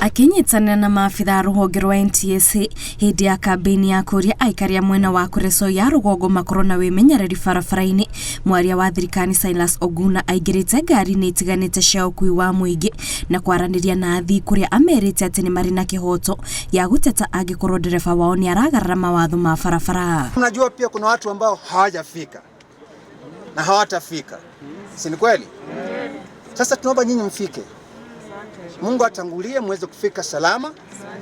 Akĩnyitanĩra na maabitha a rũhonge rwa NTSA hĩndĩ ya kambĩini ya kũria aikari a mwena wa Kuresoi ya rũgongo makorwo na wĩmenyereri barabara-inĩ, mwaria wa thirikari Silas Oguna aingĩrĩte ngari-inĩ itiganĩte cia ũkuui wa mũingĩ na kwaranĩria na athii kũrĩa amerĩte atĩ nĩ marĩ na kĩhoto gĩa gũteta angĩkorwo ndereba wao nĩ aragarara mawatho ma barabara. Mnajua pia kuna watu ambao hawajafika na hawatafika, si ni kweli? Sasa tunaomba nyinyi mfike, Mungu atangulie muweze kufika salama,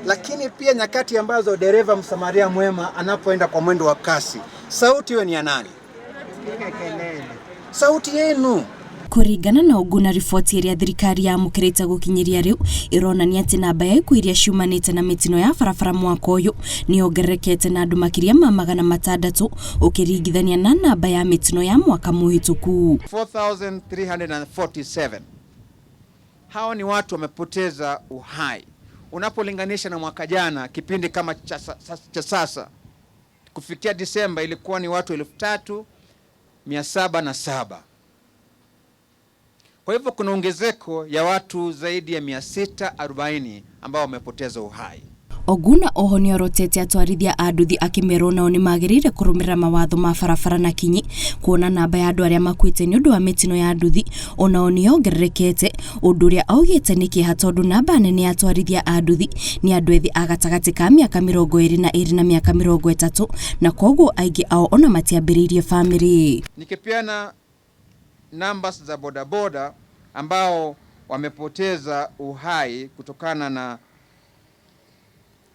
lakini pia nyakati ambazo dereva msamaria mwema anapoenda kwa mwendo wa kasi, sauti iwe ni ya nani? Sauti yenu. Kũringana na Oguna, riboti ĩrĩa thirikari yamũkĩrĩte gũkinyĩria rĩu ĩronania atĩ namba ya ikuũ iria ciumanĩte na mĩtino ya barabara mwaka ũyũ nĩ yongererekete na andũ makĩria ma 600 ũkĩringithania na namba ya mĩtino ya mwaka mũhĩtũku. 4347 hao ni watu wamepoteza uhai unapolinganisha na mwaka jana kipindi kama cha sasa kufikia Disemba ilikuwa ni watu 3707. Kwa hivyo kuna ongezeko ya watu zaidi ya 640 ambao wamepoteza uhai. Oguna oho nĩorotete atwarithia a nduthi akĩmerwo nao nĩmagĩrĩire kũrũmĩrĩra mawatho ma barabara na kinyi, kuona namba ya andũ arĩa makuĩte nĩ ũndũ wa mĩtino ya nduthi onao nĩyongererekete, ũndũ ũrĩa augĩte nĩ kĩeha tondũ namba nene ya atwarithia a nduthi nĩ andũ ethĩ a gatagatĩ ka mĩaka 22 na mĩaka 30, na koguo aingĩ ao ona matiambĩrĩirie bamĩrĩ. Nikipeana numbers za bodaboda ambao wamepoteza uhai kutokana na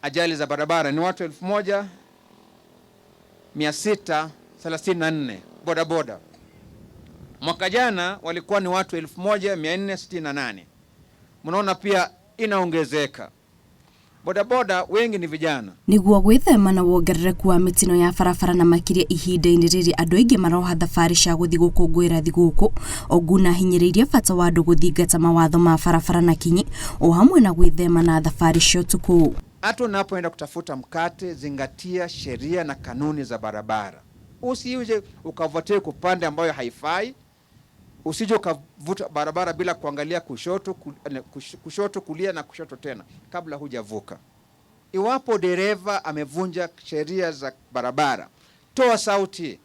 ajali za barabara ni watu 1634 bodaboda. Mwaka jana walikuwa ni watu 1468. Mnaona pia inaongezeka. Bodaboda wengi ni vijana. Nĩguo gwĩthema na wongerereku wa mĩtino ya barabara na makĩria ihinda-inĩ rĩrĩ andũ aingĩ maroha thabarĩ cia gũthiĩ gũkũngũĩra thigũkũ, Oguna ahinyĩrĩirie bata wa andũ gũthingata mawatho ma barabara na kinyi o hamwe na gwĩthema na thabarĩ cia ũtukũ. Hata unapoenda kutafuta mkate, zingatia sheria na kanuni za barabara. Usije ukavutia upande ambayo haifai, usije ukavuta barabara bila kuangalia kushoto, kushoto, kulia na kushoto tena kabla hujavuka. Iwapo dereva amevunja sheria za barabara, toa sauti,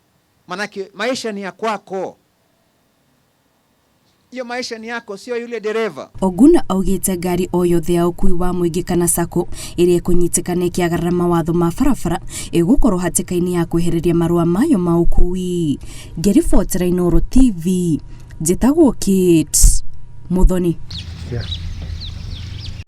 manake maisha ni ya kwako. Hiyo maisha ni yako, sio yule dereva. Oguna augĩte ngari o yothe ya ũkuui wa mũingĩ kana sacco ĩrĩa ĩkũnyitĩkana ĩkĩagarara mawatho ma barabara ĩgũkorwo hatĩka-inĩ ya kwehereria marũa mayo ma ũkuui. Ngĩribotera Inooro TV, njĩtagwo Kate Muthoni. Yeah.